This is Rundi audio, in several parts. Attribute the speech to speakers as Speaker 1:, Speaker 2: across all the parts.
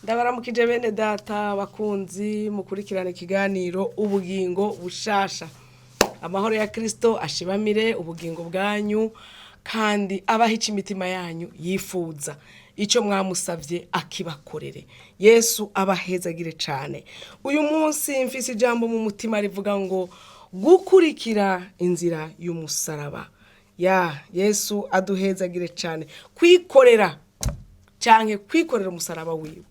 Speaker 1: Ndabaramukije bene data bakunzi mukurikirana ikiganiro ubugingo bushasha. Amahoro ya Kristo ashibamire ubugingo bwanyu kandi abahe ico imitima yanyu yifuza. Ico mwamusavye akibakorere. Yesu abahezagire cane. Uyu munsi mfise ijambo mu mutima rivuga ngo gukurikira inzira y'umusaraba. Ya Yesu aduhezagire cane. Kwikorera canke kwikorera umusaraba wiwe,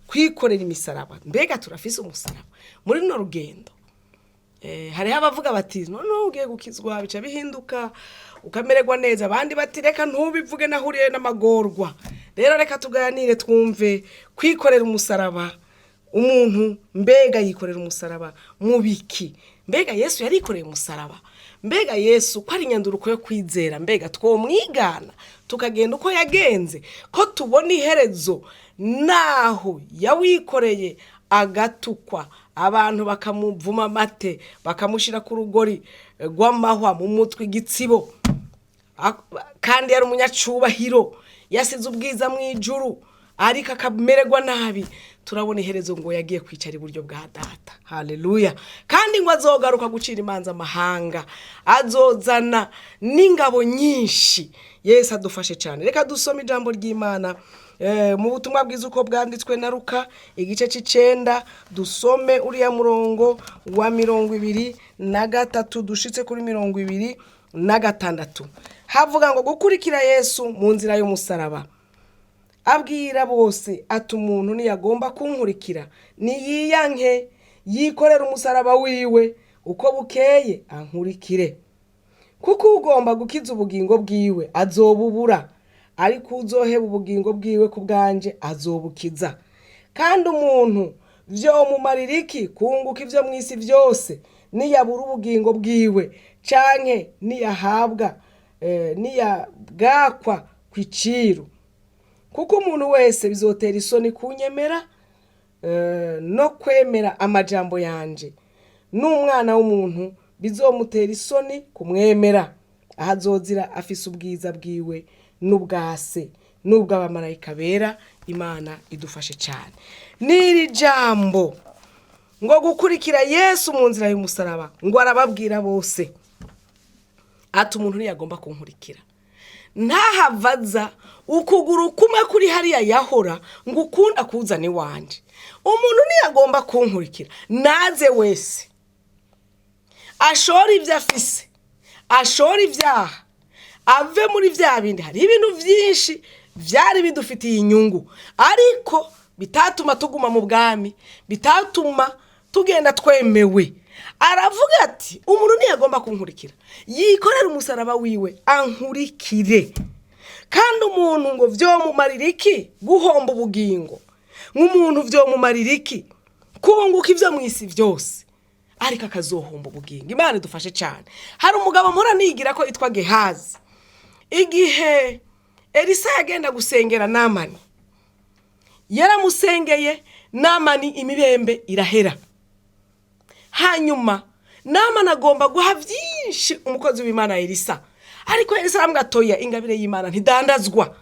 Speaker 1: kwikorera imisaraba. Mbega turafise umusaraba muri runo rugendo? Hariho abavuga bati noneho ugiye gukizwa bica bihinduka ukamererwa neza, abandi bati reka ntubivuge nahuriye n'amagorwa. Rero reka tuganire twumve kwikorera umusaraba. Umuntu mbega yikorera umusaraba mu biki? Mbega Yesu yarikoreye umusaraba? Mbega Yesu ko ari inyanduruko yo kwizera, mbega twomwigana tukagenda uko yagenze, ko tubona iherezo naho yawikoreye agatukwa, abantu bakamuvuma amate, bakamushira ku rugori rw'amahwa mu mutwe igitsibo, kandi yari umunyacubahiro, yasize ubwiza mu ijuru, ariko akamererwa nabi. Turabona iherezo ngo yagiye kwicara iburyo bwa data. Haleluya! Kandi ngo azogaruka gucira imanza amahanga, azozana n'ingabo nyinshi. Yesu adufashe cyane. Reka dusome ijambo ry'Imana mu butumwa bwiza uko bwanditswe na Luka igice c'icenda, dusome uriya murongo wa 23 dushitse kuri 26. Havuga ngo gukurikira Yesu mu nzira y'umusaraba. Abwira bose ati umuntu ntiyagomba kunkurikira niyiyanke yikorera umusaraba wiwe uko bukeye ankurikire. Kuko ugomba gukiza ubugingo bwiwe azobubura, ariko uzoheba ubugingo bwiwe ku bwanje azobukiza. Kandi umuntu vyomumarira iki kunguka ivyo mw'isi vyose niyabura ubugingo bwiwe, canke niyahabwa niyabwakwa kw'iciru? Kuko umuntu wese bizotera isoni kunyemera no kwemera amajambo yanje, n'umwana w'umuntu bizomutera isoni kumwemera, aho azozira afise ubwiza bwiwe n'ubwa se n'ubw'abamarayika bera. Imana idufashe cyane. N'iri jambo ngo gukurikira Yesu mu nzira y'umusaraba, ngo arababwira bose ati umuntu ntiyagomba kunkurikira ntahavaza ukuguru kumwe kuri hariya yahora ngo ukunda kuzana iwanje. Umuntu ntiyagomba kunkurikira naze wese ashora ibyo afise, ashora ibyaha, ave muri bya bindi. Hari ibintu byinshi byari bidufitiye inyungu ariko bitatuma tuguma mu bwami, bitatuma tugenda twemewe. Aravuga ati umuntu ntiyagomba kunkurikira yikorera umusaraba wiwe ankurikire. Kandi umuntu ngo vyomumarira iki guhomba ubugingo? Nk'umuntu vyomumarira iki kunguka ivyo mw'isi vyose ariko akazohomba ubugingo? Imana idufashe cyane. Hari umugabo mpora nigira ko yitwa Gehazi. Igihe Elisa yagenda gusengera Namani, yaramusengeye Namani imibembe irahera. Hanyuma Namani agomba guha byinshi umukozi w'Imana Elisa, ariko Elisa aramubwira ati oya, ingabire y'Imana ntidandazwa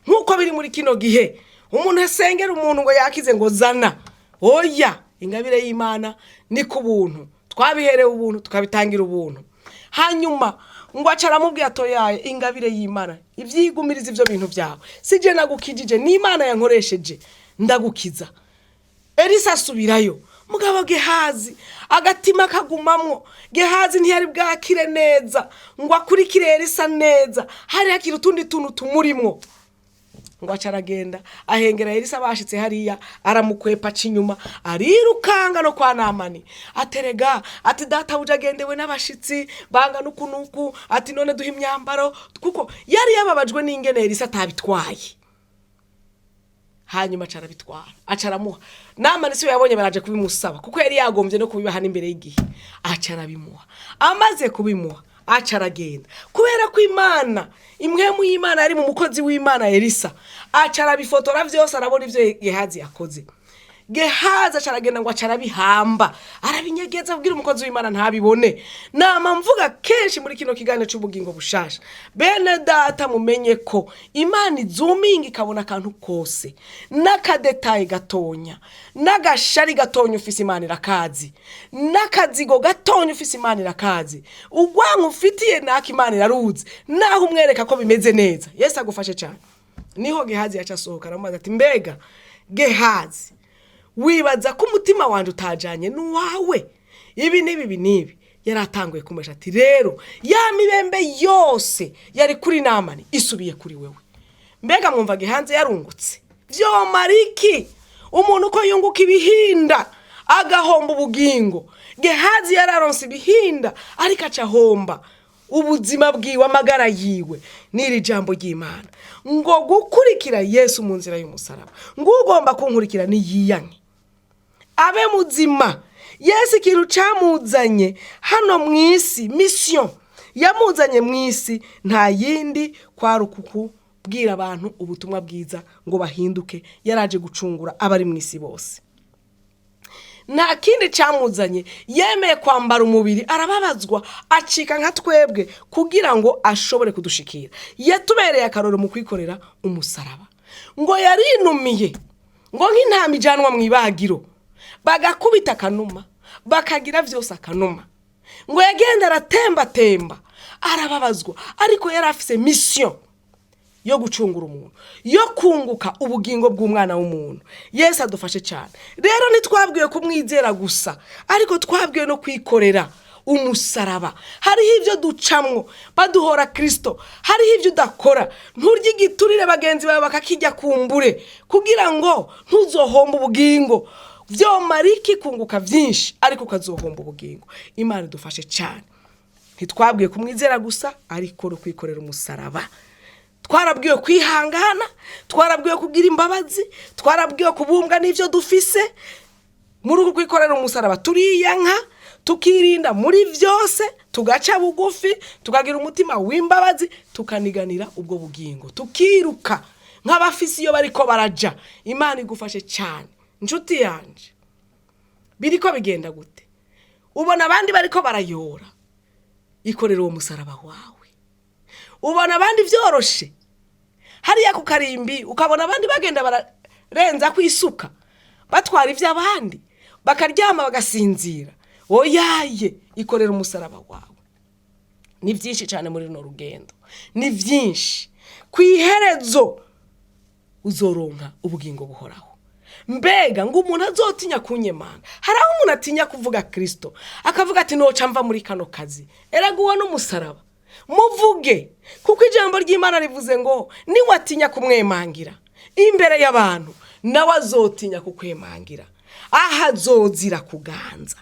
Speaker 1: nk'uko biri muri kino gihe. Umuntu asengera umuntu ngo yakize ngo zana, oya, ingabire y'Imana ni ku buntu, twabiherewe ubuntu tukabitangira ubuntu. Hanyuma ngo aca aramubwira ati oya, ingabire y'Imana ivyigumiriza ivyo bintu byawe, sije nagukijije, ni Imana yankoresheje ndagukiza. Elisa asubirayo, mugabo Gehazi agatima kagumamwo. Gehazi ntiyari bwakire neza ngo akurikire Elisa neza, hari hakiri utundi tuntu tumurimwo. Ngo aca aragenda ahengera Elisa, bashitse hariya aramukwepa aca inyuma, arirukanga no kwa Namani, aterega ati databuja agendewe n'abashitsi bangana uku n'uku, ati none duhe imyambaro, kuko yari yababajwe n'ingene Elisa atabitwaye. Hanyuma aca arabitwara, aca aramuha. Namani siwe yabonye baraje kubimusaba, kuko yari yagombye no kubibaha n'imbere y'igihe. Aca arabimuha. Amaze kubimuha aca aragenda, kubera ko Imana, impwemu y'Imana yari mu mukozi w'Imana Elisa, aca arabifotora vyose, arabona ivyo Gehazi yakoze. Gehazi aca aragenda ngo aca arabihamba, arabinyegeza kugira umukozi w'Imana ntabibone. Nama mvuga kenshi muri kino kiganiro c'ubugingo bushasha, bene data, mumenye ko Imana izuminga ikabona akantu kose, n'akadetaye gatonya, n'agashari gatonya ufise Imana irakazi, n'akazigo gatonya ufise Imana irakazi, urwanko ufitiye naka Imana iraruzi, naho umwereka ko bimeze neza. Yesu agufashe cyane. Niho Gehazi yaca asohoka, aramubaza ati: "Mbega Gehazi, wibaza ko umutima wanjye utajanye n'uwawe? Ibi n'ibi, ibi n'ibi." Yari atanguye kumesha ati: "Rero ya mibembe yose yari kuri Namani isubiye kuri wewe." Mbega mwumva Gehazi yarungutse? Vyomara iki umuntu uko yunguka ibihinda agahomba ubugingo? Gehazi yararonse ibihinda, ariko aca ahomba ubuzima bwiwe, amagara yiwe. N'iri jambo ry'Imana ngo gukurikira Yesu mu nzira y'umusaraba, ngo ugomba kunkurikira niyiyanke, abe muzima. Yesu ikintu camuzanye hano mu isi, mission yamuzanye mu isi nta yindi, kwari ukukubwira abantu ubutumwa bwiza ngo bahinduke. Yaraje gucungura abari mu isi bose, nta kindi camuzanye. Yemeye kwambara umubiri, arababazwa, acika nka twebwe kugira ngo ashobore kudushikira. Yatubereye akaroro mu kwikorera umusaraba. Ngo yarinumiye ngo nk'intama ijyanwa mu ibagiro, bagakubita akanuma, bakagira byose akanuma. Ngo yagenda aratembatemba, arababazwa, ariko yari afise mission yo gucungura umuntu, yo kunguka ubugingo bw'umwana w'umuntu. Yesu adufashe cyane. Rero ntitwabwiwe kumwizera gusa, ariko twabwiwe no kwikorera umusaraba. Hariho ibyo ducamwo baduhora Kirisito, hariho ibyo udakora, nturye igiturire bagenzi bawe bakakijya kumbure, kugira ngo ntuzohombe ubugingo. Vyomara iki kunguka byinshi ariko ukazohomba ubugingo? Imana idufashe cyane. Ntitwabwiye kumwizera gusa, ariko no kwikorera umusaraba. Twarabwiwe kwihangana, twarabwiwe kugira imbabazi, twarabwiwe kubumbwa n'ibyo dufise. Muri uku kwikorera umusaraba turiyanka, tukirinda muri byose, tugaca bugufi, tukagira umutima w'imbabazi, tukaniganira ubwo bugingo, tukiruka nk'abafisi iyo bariko baraja. Imana igufashe cyane, inshuti yanje. Biriko bigenda gute? Ubona abandi bariko barayora, ikorera uwo musaraba wawe. Ubona abandi byoroshe hariya ku karimbi, ukabona abandi bagenda bararenza ku isuka, batwara iby'abandi, bakaryama bagasinzira. Oyaye, ikorera umusaraba wawe. Ni byinshi cyane muri runo rugendo, ni byinshi. Ku iherezo uzoronka ubugingo buhoraho. Mbega ngo umuntu azotinya kunyemanga? Hari aho umuntu atinya kuvuga Kirisito, akavuga ati: "Noca mva muri kano kazi." Erega uwo n'umusaraba muvuge, kuko ijambo ry'Imana rivuze ngo niwatinya kumwemangira imbere y'abantu, nawe azotinya kukwemangira aho azozira kuganza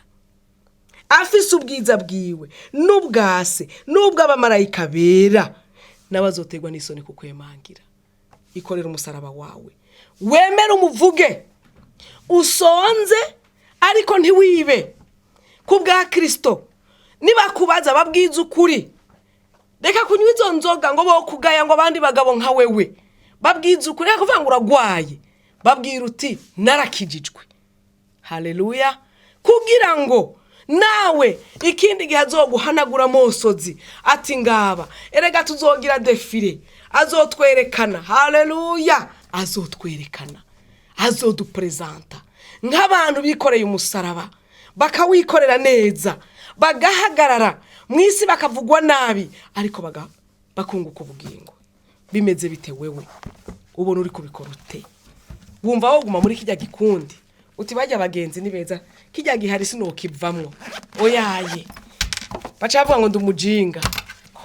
Speaker 1: afise ubwiza bwiwe n'ubwase n'ubw'abamarayika bera. Nawe azoterwa n'isoni kukwemangira. Ikorera umusaraba wawe, wemere umuvuge, usonze ariko ntiwibe ku bwa Kirisito. Nibakubaza, babwize ukuri. Reka kunywa izo nzoga ngo bo kugaya ngo abandi bagabo nka wewe. Babwize ukuri. Reka kuvuga ngo uragwaye, babwira uti: "Narakijijwe." Haleluya! Kugira ngo nawe ikindi gihe azoguhanagura amosozi ati: "Ngaba." Erega tuzogira défilé, azotwerekana. Haleluya! Azotwerekana, azoduperezanta nk'abantu bikoreye umusaraba, bakawikorera neza, bagahagarara mu isi, bakavugwa nabi, ariko bakunguka ubugingo. Bimeze bite wewe? Ubona uri kubikora ute? Wumva woguma muri kijya gikundi, uti: "Bajya bagenzi ni beza, kijya gihari sinokivamwo"? Oyaye, baca bavuga ngo ndi umujinga,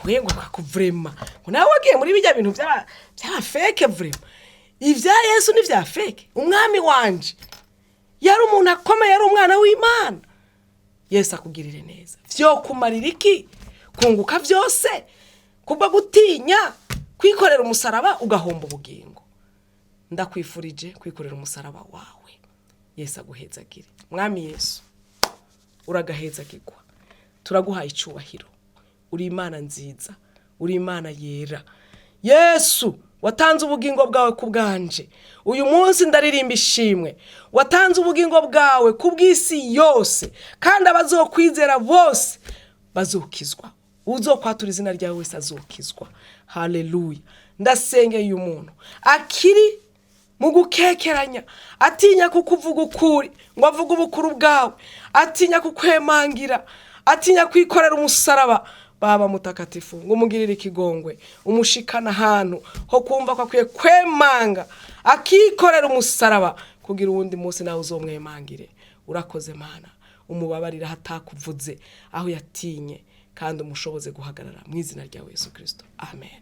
Speaker 1: we ngo akakuvurema, ngo nawe wagiye muri bijya bintu by'aba fake. Vraiment, ibya Yesu ni vya fake? Umwami wanje yari umuntu akomeye, yari umwana w'Imana. Yesu akugirire neza. Vyo kumarira iki kunguka byose kubwo gutinya kwikorera umusaraba ugahomba ubugingo? Ndakwifurije kwikorera umusaraba wawe. Yesu aguhezagire. Mwami Yesu, uragahezagirwa, turaguhaye icyubahiro. Uri Imana nziza, uri Imana yera. Yesu, Watanze ubugingo bwawe ku bwanje. Uyu munsi ndaririmba ishimwe. Watanze ubugingo bwawe ku bw'isi yose, kandi abazokwizera bose bazokizwa. Uzokwatura izina ryawe wese azokizwa. Haleluya. Ndasengeye uyu muntu akiri mu gukekeranya, atinya kukuvuga ukuri ngo avuge ubukuru bwawe, atinya kukwemangira, atinya kwikorera umusaraba. Baba mutakatifu, ngo umugirire ikigongwe, umushikana ahantu ho kumva ko akwiye kwemanga akikorera umusaraba, kugira uwundi munsi nawe uzomwemangire. Urakoze Mana, umubabarira aho atakuvuze, aho yatinye, kandi umushoboze guhagarara mu izina rya Yesu Kristo, amen.